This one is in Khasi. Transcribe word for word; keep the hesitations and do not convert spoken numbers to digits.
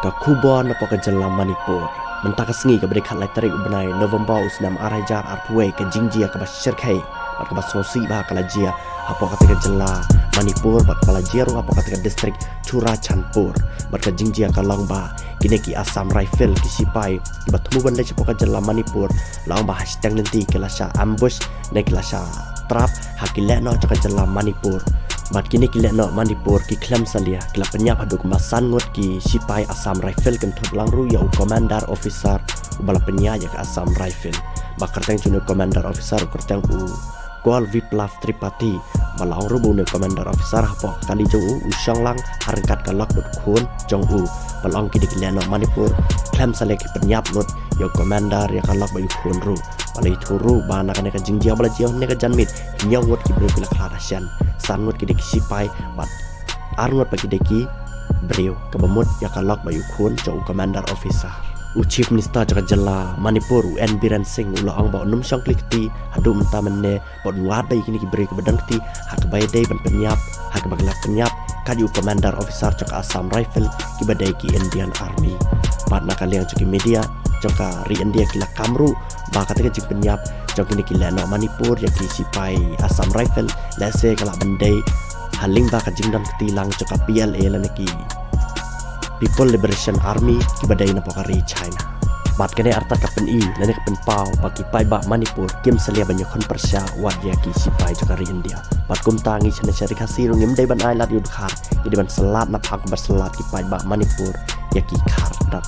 Ka khubor napoh ka jylla Manipur. Mynta ka sngi kaba dei khatlai tarik u bnai November u snem ar hajar arphew wei, ka jingjia kaba shyrkhei bad kaba sngewsih bha ka la jia hapoh kata ka jylla Manipur bad kaba la jia ruh hapoh kata ka district Churachandpur. Bad ka jingjia ka long ba kine ki Assam Rifle, ki sipai kiba thmu ban leit shapoh ka jylla Manipur, la ong ba ha shiteng lynti ki la shah ambush ne ki la shah trap ha ki lehnoh jong ka jylla Manipur. Bad kine ki lehnoh Manipur ki khlem salia, ki la pynïap haduh kumba san ngut ki sipai Assam Rifle, kynthut lang ruh ïa u commander officer uba la pynïaid ïa ka Assam Rifle. Ba kyrteng jong une u commander officer u kyrteng u Kol Viplav Tripathi. Ba la ong ruh ba une u commander officer hapoh ka kali jong u u shong lang ha ryngkat ka lok bad u khun jong u. Ba la ong ki dei ki lehnoh Manipur khlem salia ki pynïap lut ïa u commander, ïa ka lok bad u khun ruh. Ba la ïathuh ruh ba na kane ka jingjia ba la jia hynne ka janmiet, hynñiew ngut ki briew ki la khlad ha shen, san ngut ki dei ki sipai bad ar ngut pat ki dei ki briew, kaba mut ïa ka lok bad u khun jong u commander officer. U Chief Minister jong ka jylla Manipur, u N Biren Singh, u la ong ba un ym shong kli kti haduh mynta mynne bad un wad ba ïa kine ki briew kiba don kti ha kaba ïadei ban pynïap ha kaba ki la pynïap kat ïa u commander officer jong ka Assam Rifle, kiba dei ki Indian Army. Bad na ka liang jong ki media jong ka ri India ki la kam ruh ba kata ka jingpynïap jong kine ki lehnoh Manipur ïa ki sipai Assam Rifle lehse ka lah ban dei ha lyngba ka jingdon kti lang jong ka P L A lane ki People Liberation Army, kiba dei napoh ka ri China. Bad kane artat ka pyni lane ka pynpaw ba ki paidbah Manipur kim salia ban ïakhun pyrshah wat ïa ki sipai jong ka ri India. Bad kumta ngi shane sha ri Khasi ruh ngim dei ban ailad ïa u dkhar, ngi dei ban sa lad naphang kumba sa lad ki paidbah Manipur ïa ki khar dat.